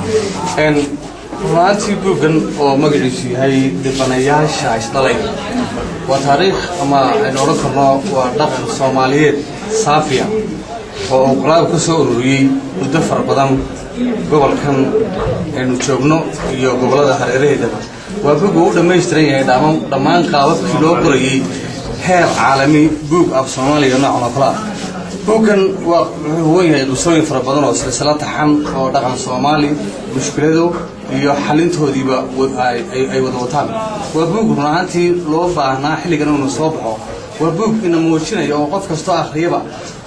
Runaantii buuggan oo magaciisu yahay Dhibanayaasha Isdhalay waa taariikh ama aynu odhan karno waa dhaqan Soomaaliyeed saafiya oo uu qoraagu ka soo ururiyey muddo fara badan gobolkan aynu joogno iyo gobollada hareeraheedaba. Waa buug uu u dhammaystiran yahay dhammaan qaababkii loo qorayey heer caalami buug af Soomaaliya noocan oo kale ah. Buuggan waa wuxuu huwan yahay qisooyin fara badan oo silsilo taxan oo dhaqan Soomaali, mushkilado iyo xalintoodiiba ay wada wataan. Waa buug run ahaantii loo baahnaa xilligan inuu soo baxo. Waa buug ina muujinaya oo qof kastoo akhriyaba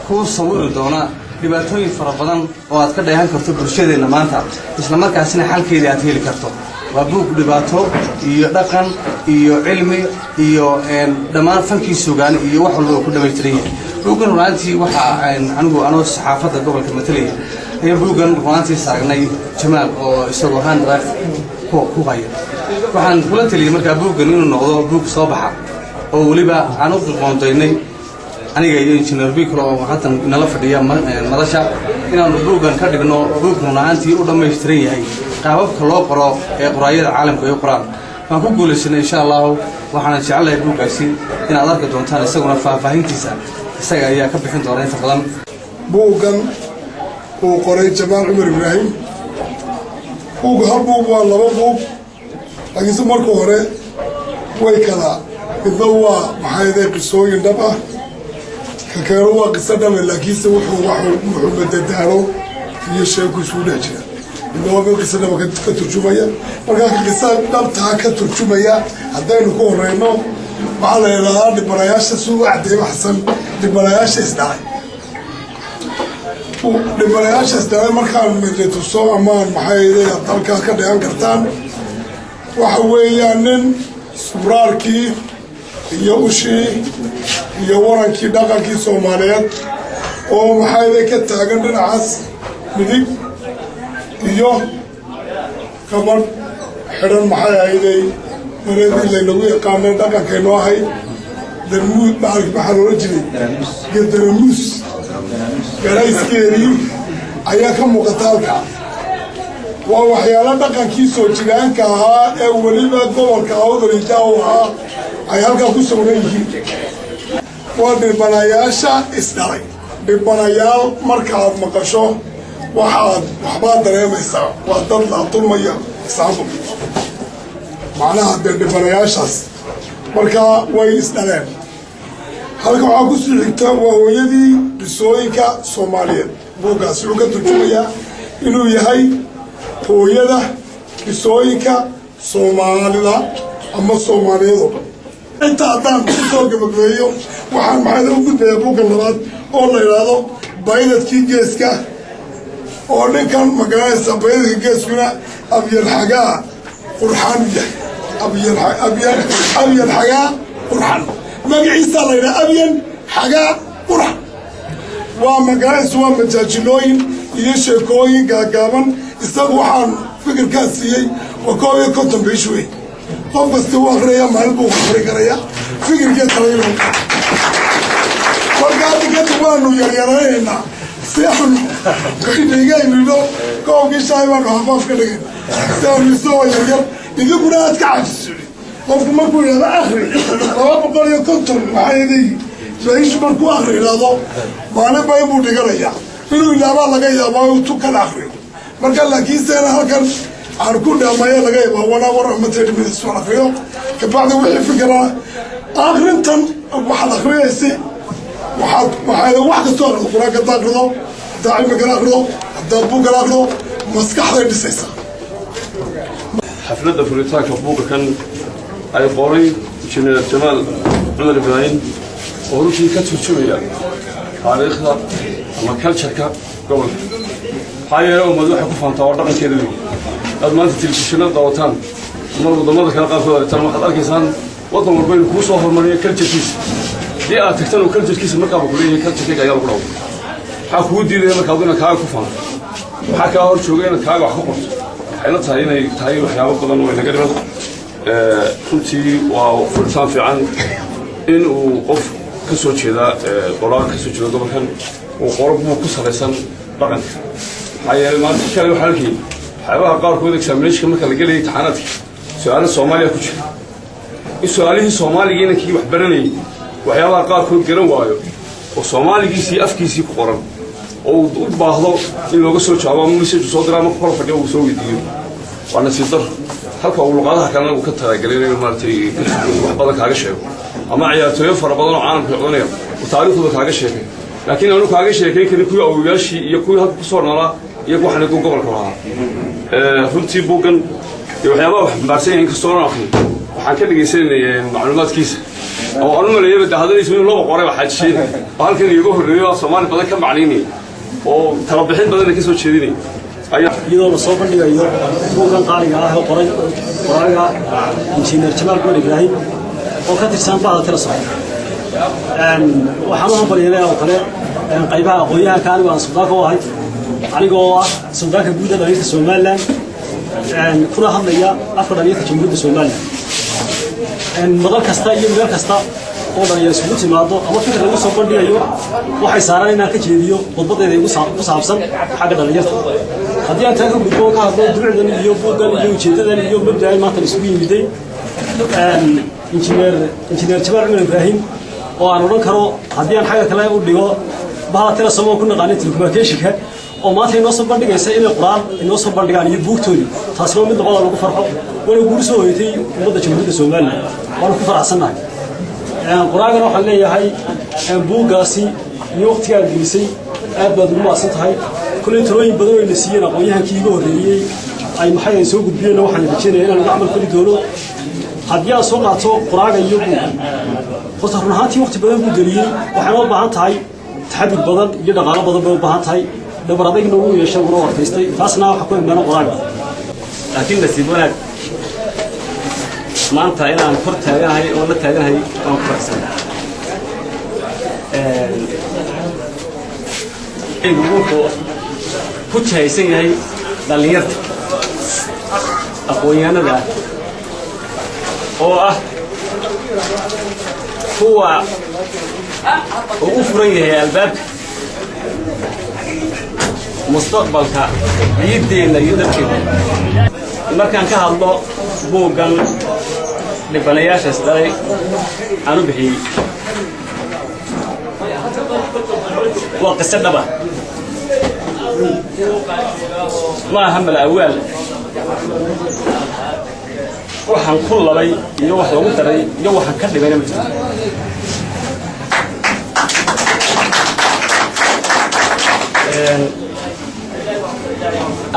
kuu sawiri doona dhibaatooyin fara badan oo aad ka dheehan karto bulshadeenna maanta, isla markaasina xalkeedii aad heli karto. Waa buug dhibaato iyo dhaqan iyo cilmi iyo dhammaan fankii sugaan iyo wax walba uu ku dhamaystiran yahay. Buuggan runaantii waxa anigu anoo saxaafadda gobolka matalaya ayaa buuggan runaantii saagnay Jamaal oo isagoo hand drive ku haya. Waxaan kula taliyey markaa buuggan inuu noqdo buug soo baxa oo weliba aan u qoondaynay aniga iyo Injineer Bicolo oo haatan nala fadhiya madasha inaanu buuggan ka dhigno buug run ahaantii u dhammaystiran yahay qaababka loo qoro ee qoraayada caalamku ay u qoraan. Waan ku guulaysanay, insha Allahu. Waxaana jecelahay buuggaasi inaad arki doontaan, isaguna faahfaahintiisa isaga ayaa ka bixin doona inta badan. Buuggan uu qoray Jamaal Cumar Ibraahim, buugga hal buug waa laba buug, laakiinse marka hore way kala midna waa maxayde qisooyin dhab ah, ka keeno waa qiso dhabe, laakiinse wuxuu madadaalo iyo sheeku isugu dhex jira. Midna waa mid qiso dhaba ka turjumaya. Markaa ka qisa dhabtaa ka turjumaya haddaynu ku horeyno, waxaa la yidhahdaa Dhibanayaasha, siduu caddeeye Xasan, Dhibanayaasha Isdhalay. Dhibanayaasha Isdhalay markaan tuso amaan maxay dalkaa ka dheehan kartaan, waxa weeyaan nin subraarkii iyo ushii iyo warankii dhaqankii Soomaaliyeed oo maxayda ka taagan dhinacaas midig iyo gabadh xidhan, maxay ahayday, mareedii laynagu yaqaanay dhaqankaynoo ahayd, darmuud maxaa loola jiray, daramuus garayskeedii ayaa ka muuqata halkaa. Waa waxyaalo dhaqankii soo jiraanka ahaa ee weliba gobolka Awdal u ahaa ay halkaa ku sawran yihiin. Waa Dhibanayaasha Isdhalay. Dhibanayaal markaaad maqasho, waxaad waxbaad dareemaysaa, waa dad la dulmaya, islaantu macnaha dee dhibanayaashaas markaa way isdhaleen. Halka waxaa kusii xigta waa hooyadii qisooyinka Soomaaliyeed. Buuggaasi wuxuu ka turjumayaa inuu yahay hooyada qisooyinka Soomaalida ama Soomaaliyeed oo dhan. Inta haddaan ku soo gabagabeeyo, waxaan maxayda u gudbayaa buugga labaad oo la yidhaahdo Baydadkii Geeska, oo ninkan magaranaysa Baydadka Geeskuna Abyan Xagaa Qurxaan u yahay. Abyan Xagaa Qurxan magaciisaa la yidhaha, Abyan Xagaa Qurxan. Waa magaranaysa, waa majaajilooyin iyo sheekooyin gaagaaban. Isagu waxaan fikirkaa siiyey waa 51 page wey. Qof kasta u akhriyaya, maalin buu akhri karaya fikirkii talayin. Marka hadda kadib waanu yaryaraynaynaa si aanu dhigayno koobkii shaay baanu hafaaf ka dhigayna si aanu isagoo yaryar idinkuna aad ka cajisuni. Qofku markuu yidhahdo akri 250 maxay page, markuu akri yidhahdo, maalin ba inbuu dhiganayaa, inuu ilaabaa laga yaabaa uu tu kala akriyo. Marka laakiin seena halkan aan ku dhaamaya laga yaabaa 1 hour ama 30 minutes waan akriyo. Kabacdi wixii fikira akrintan waxaad akriyaysa, waxaad wax kastoo akrido, Qur-aanka haddaa akrido, haddaa cilmi kala akrido, haddaad buug kala akrido, maskaxday dhisaysaa. Xafladda furitaanka buugga kan ay qoray Injineer Jamaal Cumar Ibraahim oo runtii ka turjumaya taariikhda ama culture-ka gobolka, maxaa yeele ummad waxay ku faantaa waa dhaqankeeda wey. Aad maanta telefishinada daawataan ama waddamada kale qaarkood aragtaan, waxaad arkaysaan waddan walba inuu kuu soo hormariyo culture-kiisa. Haddii aad tagtan oo culture-kiisa markaaba kuleeyahay culture-kayga ayaa lagu dhawo, maxaa kugu diidaya marka adu inaad kaaga ku faanto? Maxaa kaa hor jooga inaad kaaga wax ka qorto? Waxayla tahay inay tahay waxyaabo badan oo inaga dhiman. Runtii waa furitaan fiican in uu qof ka soo jeeda qoraal ka soo jeeda gobolkan uu qoro buug ku salaysan dhaqanka, maxaa yeelay maanta shalay waxaan arkayay Waxyaabaha qaarkood examinationka marka la gelaya, imtixaanaadka, su-aalo Soomaaliya ku jira, in su-aalihii Soomaaliga inankii wax baranayay waxyaabaha qaarkood garan waayo oo Soomaaligiisii afkiisii ku qoran oo uu u baahdo in looga soo jawaabo ama message soo dira ama kala fadhiyo uu soo weydiiyo, waa nasiib daro. Halka uu luqadaha kalena uu ka talagelay inuu maaragtay wax badan kaaga sheego, ama ciyaartooyo fara badan oo caalamka codanaya uu taariikhdooda kaaga sheekay, laakiin aanu kaaga sheekayn karin kuwii awowayaashii iyo kuwii halka kusoo noolaa iyo waxaan ku gobolka lahaa. Runtii buuggan iyo waxyaabaha wax xambaarsan yahay, inkastoo aan akhrin, waxaan ka dhegaysanayay macluumaadkiisa oo aan u maleeyaba dahadadiisu inuu laba qoray waxaa oo halkan iiga horreeyo af Soomaali badan ka macnaynayay oo talabixin badanna ka soo jeedinayay ayaa. Iyadoo la soo bandhigayo buuggan qaaliga ah oo qoray qoraaga Injineer Jamaal Cumar Ibraahim oo ka tirsan bahda Telesom, waxaan u hambalyeelay oo kale qaybaha aqoon-yahanka. Anigu aan suldaanka u ahay, anigoo ah suldaanka guud ee dhalinyarta Somaliland, kuna hadlaya afka dhalinyarta Jamhuuriyadda Somaliland, madal kasta iyo meel kasta oo dhalinyaro isugu timaado ama fikir lagu soo bandhigayo, waxay saaran inaan ka jeediyo khudbadeeda igu ku saabsan xagga dhalinyarta. Haddii aan taa ka gudbo oo ka hadlo durucdan iyo buuggan iyo ujeeddadan iyo mabda'an maanta la isugu yimiday, Injineer Jamaal Cumar Ibraahim oo aan odhan karo, haddii aan xagga kale u dhigo, bahda Telesom oo ku naqaanay telecommunicationka oo maanta inoo soo bandhigaysa inay quraan inoo soo bandhigaan iyo buugtoodii, taasina waa mid labada lagu farxo, waana guul soo hoyatay ummadda Jamhuuriyadda Somaliland, waana ku faraxsannahay. Qur-aankana waxaan leeyahay, buuggaasi iyo waqtigaad gelisay aad baad ugu mahadsan tahay. Kullay talooyin badan oo ina siiyeen aqoon-yahankii iga horreeyey ay maxay ay soo gudbiyeenna, waxaan rajeynaya inaan uga camal fali doono. Haddii aad soo qaato quraaga iyo buugga, horta run ahaantii waqti badan buu geliyey. Waxayna u baahan tahay taxadur badan iyo dhaqaalo badan bay u baahan tahay, dhabar adagna wuu yeeshay, wuna adkaystay. Taasna waxa ku imaana quraaga. Laakiin nasiib wanaag, maanta inaan kor taaganahay oo la taaganahay waan ku faraxsanahay. Wuxuu ku jihaysan yahay dhallinyarta aqoon-yahanada ah oo ah kuwa uu u furan yahay albaabka mustaqbalka ciiddeenna iyo dalkeenna. Markaan ka hadlo buuggan dhibanayaashaas dhalay aan u bixiyey, waa qiso dhaba, ma aha mala awaal. Waxaan ku labay iyo wax lagu daray iyo waxaan ka dhibayna ma jirto.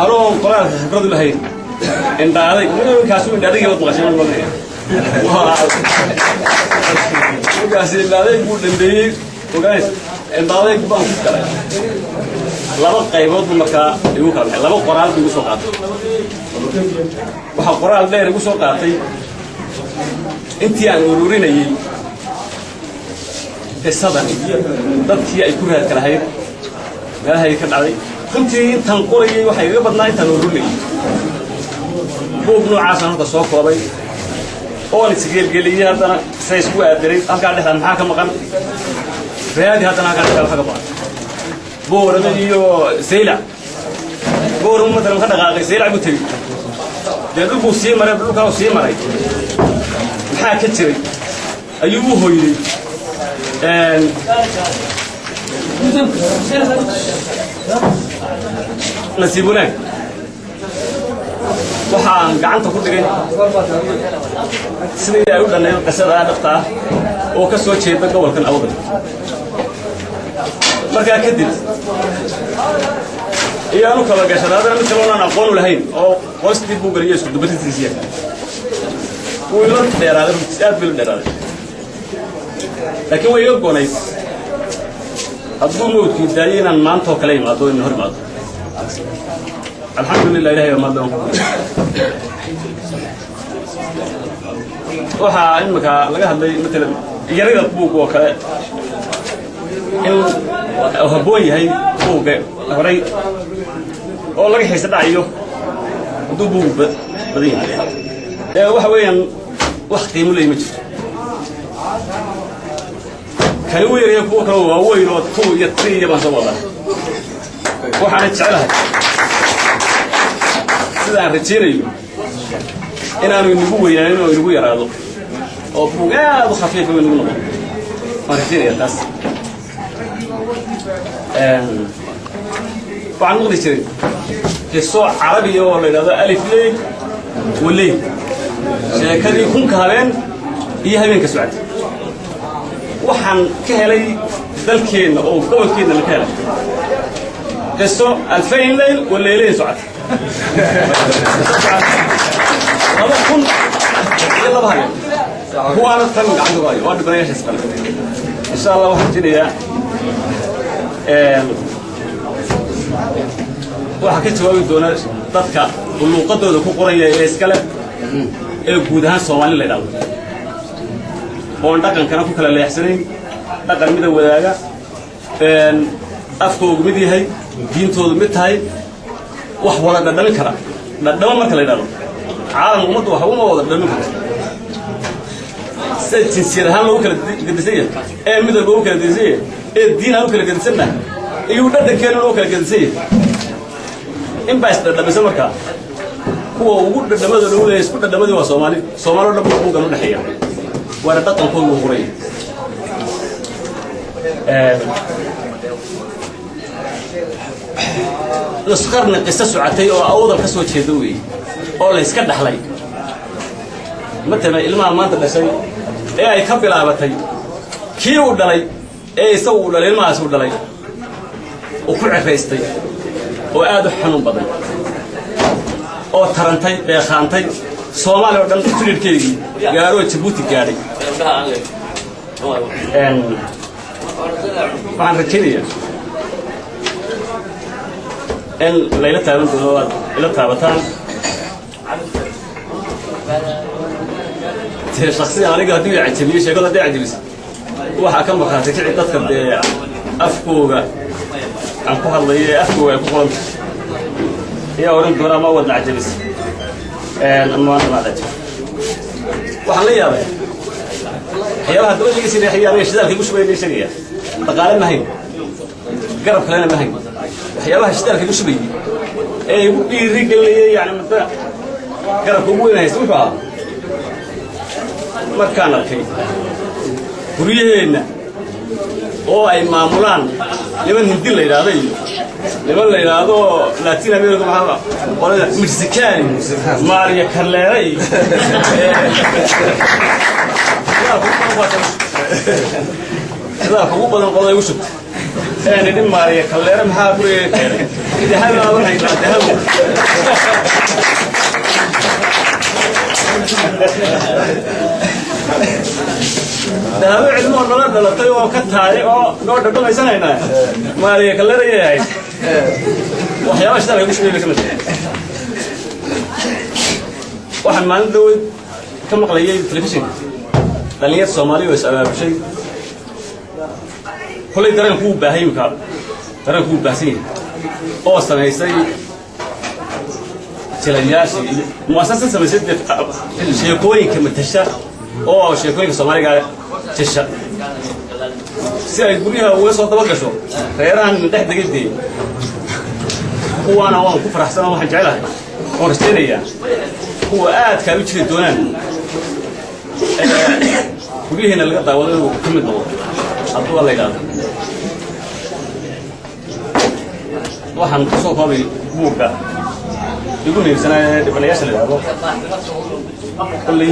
Anoon qoraalka khibradu lahayn, indhaaday markaasu indhaadayga wad maqashay markaasi, indhaadayg buu dhambeeyey ogays, indhaadayg baan ku galay. Laba qaybood buu markaa igu kala baxay, laba qoraal buu igu soo qaatay. Waxaa qoraal dheer igu soo qaatay intii aan ururinayey qisadan, dadkii ay ku raadka lahayd, meelahay ka dhacday. Runtii intaan qorayay waxaa igaga badnaa intaan ururinayay. Buug noocaasaan horta soo koobay oon isgeelgeliyey, haddana say isku aadiray. Halkaa dhexda maxaa ka maqan raadi, haddana halkaa dhexda maxaa ka maqan? Boorame iyo Saylac. Boorame matalan ka dhaqaaqay, Saylac buu tegey, dee dhulkuu sii maray, dhulkaa sii maray maxaa ka jiray ayuu u hoyday. Nasiib wanaag, waxaan gacanta ku dhigay sidii ay u dhannayd qisada dhabta ah oo ka soo jeeda gobolkan Awdal. Markaa kadib iyaanu kala gashan, haddana mid kale oonaan aqoon u lahayn oo qoystii buu geliyo isku dubarintiisiya wuu ila dheeraaday. Runtiis aad buu ila dheeraaday, laakiin way iga gonayd hadduu mawdkii daayo inaan maanta oo kale imaado, in hor imaado. Alxamdulilah, ilahay baa mahad. Waxaa imika laga hadlay matalan yarida buug oo kale in uu habboon yahay buugga horay oo laga xiisa dhacayo hadduu buugu badan yahay. Ee waxa weeyaan wax qiimo leey ma jirto. Kani u yaraya, kuwa kale waaweyn oo 2 iyo 3 iyo baan soo wadaa. Waxaana jeclahay sida Sidaan rajaynayo inaanu inagu weynaanin oo inagu yaraado oo buug aad u khafiifa inagu noqdo waan rajaynaya taas. Waxaan maqli jiray qiso carabiya oo la yidhahdo Alif Leyl wa Leyl, sheekadii kunka habeen iyo habeenka socda. Waxaan ka helay dalkeenna oo gobolkeenna la ka helay qiso 2000 leyl wa leylayn socota, 2002 habeen. Kuwaana tan gacanta ku hayo waa dhibanayaashaas kale. Insha Allah waxaan rajaynayaa waxaa ka jawaabi doona dadka luuqadooda ku qoranya ee iskale ee guud ahaan Soomaali la yidhahdo, oon dhaqankana ku kala leexsanayn, dhaqan mida wadaaga, afkoogu mid yahay, diintoodu mid tahay, wax wada dhadhamin kara. Dhadhamo marka la yidhahdo, caalamka ummaddu wax uma wada dhadhamin karto. Sida jinsiyad ahaan loogu kala gedisan yahay ee midab loogu kala gedisan yahay ee diin ahaan u kala gedisanna, iyo dhadhankeenu loo kala gedisan yahay, in baa isdhadhamisa. Markaa kuwa ugu dhadhamada loogu leeyahay isku dhadhamadii waa Soomaali. Soomaali o dhan buu buuggan u dhexeeya, waana dhaqankoodu uu qoraya. Nus qarni qiso socotay oo Awdal ka soo jeeda weeye oo la iska dhaxlay. Matalan ilmaha maanta dhashay ee ay ka bilaabatay, kii uu dhalay ee isagu uu dhalay, ilmahaas uu dhalay uu ku ceraystay oo aad u xanuun badan oo tarantay beekhaantay Soomaaliya oo dhan filidhkeygii gaaroo Jabuuti gaadhay. Waxaan rajaynayaa in layla taaban doono aad ila taabataan. Dee shaksiyan aniga haddii i cajabiyo sheekadu, hadday cajabisa, waxaa ka markhaati kici dadka dee afkooga aan ku hadlayo ee afkooga ay ku qoran tahay ayaa odhan doona ama wadna cajabisa ama maanta maad cajab. Waxaan la yaabay waxyaabaha dabada iga sii leexiya, aniga shidaalka igu shubaya sheegaya. Dhaqaale ma hayn, garab kalena ma hayn. Waxyaabaha shidaalka igu shubayay ee igu dhiiri gelinayay, yani muddo garabka ugu weyn haysta, wuxuu ahaa markaan arkay guryaheenna oo ay maamulaan niman Hindi la yidhaahdo iyo niman la yidhaahdo Latin America, maxaa qolada Mexicani, Maria Carlera iyo shidaalka ugu badan qolada igu shubtay ee nidhi Maria Carlera maxaa guriga keenay? Dahaba waxay dahabo. Dahabo cilmuhu nala dhalatay oo ka taay oo noo dhadhamaysanaynaa Maria Carlera yay ahayd. Waxyaabaha shidaalka igu shubay bay ka mid tahay. Waxaan maalin dhaweyd ka maqlayay telefishinka dhalinyar Soomaali oo is abaabushay. Kollay dareenku wuu baahay, imika dareenku wuu baahsan yahay, oo samaysay jilayaashii muasasad samaysay dee sheekooyinka matasha oo sheekooyinka Soomaaliga jisha, si ay guryaha uga soo daba gasho reerahan dhex degay. Dee kuwaana waan ku faraxsan oo waxaan jeclahay oon rajaynayaa kuwa aadkaa u jiri doonaan guryaheena laga daawado inuu ka mid noqdo hadduu la yidhaahdo. Waxaan kusoo koobay buugga igu muhiimsanaa dhibanayaasha la yidhahdo. Kolley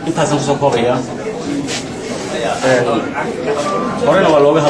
intaasaan kusoo koobayaa, horena waa looga